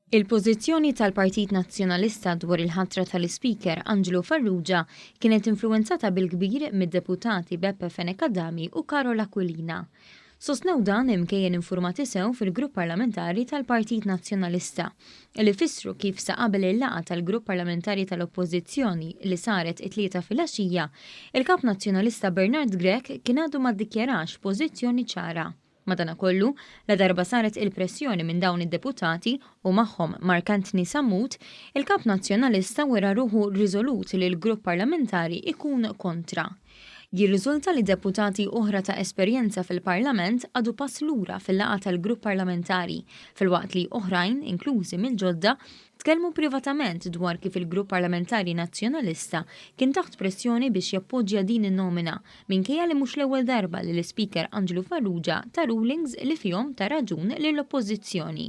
Il-pożizzjoni tal-Partit Nazzjonalista dwar il-ħatra tal-Ispeaker Anġlu Farrugia kienet influwenzata bil-kbir mid-Deputati Beppe Fenech Adami u Karol Aquilina. Sostnew dan imkejjen infurmati sew fil-Grupp Parlamentari tal-Partit Nazzjonalista li fissru kif sa qabel il-laqgħa tal-Grupp Parlamentari tal-Oppożizzjoni li saret it-Tlieta filgħaxija, il-Kap Nazzjonalista Bernard Grech kien għadu ma ddikjarax pożizzjoni ċara. Madanakollu, ladarba saret il-pressjoni minn dawn id-deputati u magħhom Mark Anthony Sammut, il-Kap Nazzjonalista wera ruħu riżolut li l-grupp parlamentari jkun kontra. Jirriżulta li deputati oħra ta' esperjenza fil-Parlament qagħdu pass lura fil-laqgħa tal-grupp parlamentari, filwaqt li oħrajn, inklużi mill-ġodda, Tkellmu privatament dwar kif il-Grupp Parlamentari Nazzjonalista kien taħt pressjoni biex jappoġġja din in-nomina, minkejja li mhux l-ewwel darba li l-Ispeaker Anġlu Farrugia ta rulings li fihom ta raġun lill-Oppożizzjoni.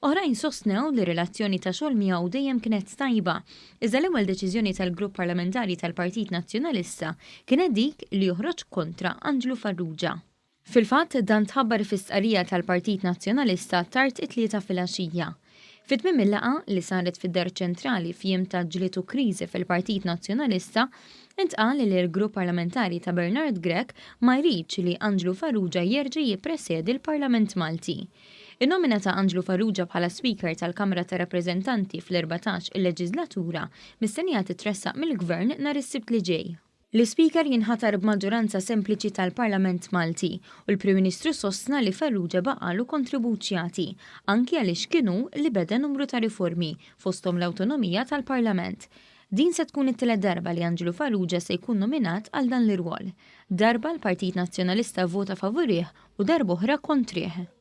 Oħrajn sostnew li r-relazzjoni ta' xogħol miegħu dejjem kienet tajba, iżda l-ewwel deċiżjoni tal-Grupp Parlamentari tal-Partit Nazzjonalista kienet dik li joħroġ kontra Anġlu Farrugia. Fil-fatt, dan tħabbar fi stqarrija tal-Partit Nazzjonalista tard it-Tlieta filgħaxija. Fi tmiem il-laqgħa, li saret fid-Dar Ċentrali f'jiem ta' ġlied u kriżi fil-Partit Nazzjonalista, intqal li l-Grupp Parlamentari ta' Bernard Grech ma jridx li Anġlu Farrugia jerġa' jippresedi l-Parlament Malti. In-nomina ta' Anġlu Farrugia bħala Speaker tal-Kamra tar-Rappreżentanti fl-14 il-leġiżlatura mistennija titressaq mill-Gvern nhar is-Sibt li ġej. L-Ispeaker jinħatar b'maġġoranza sempliċi tal-Parlament Malti u l-Prim Ministru sostna li Farrugia baqagħlu kontribut x'jagħti, anki għaliex kien hu li beda numru ta' riformi, fosthom l-awtonomija tal-Parlament. Din se tkun it-tielet darba li Anġlu Farrugia se jkun nominat għal dan l-irwol. Darba l-Partit Nazzjonalista vvota favurih u darb'oħra kontrih.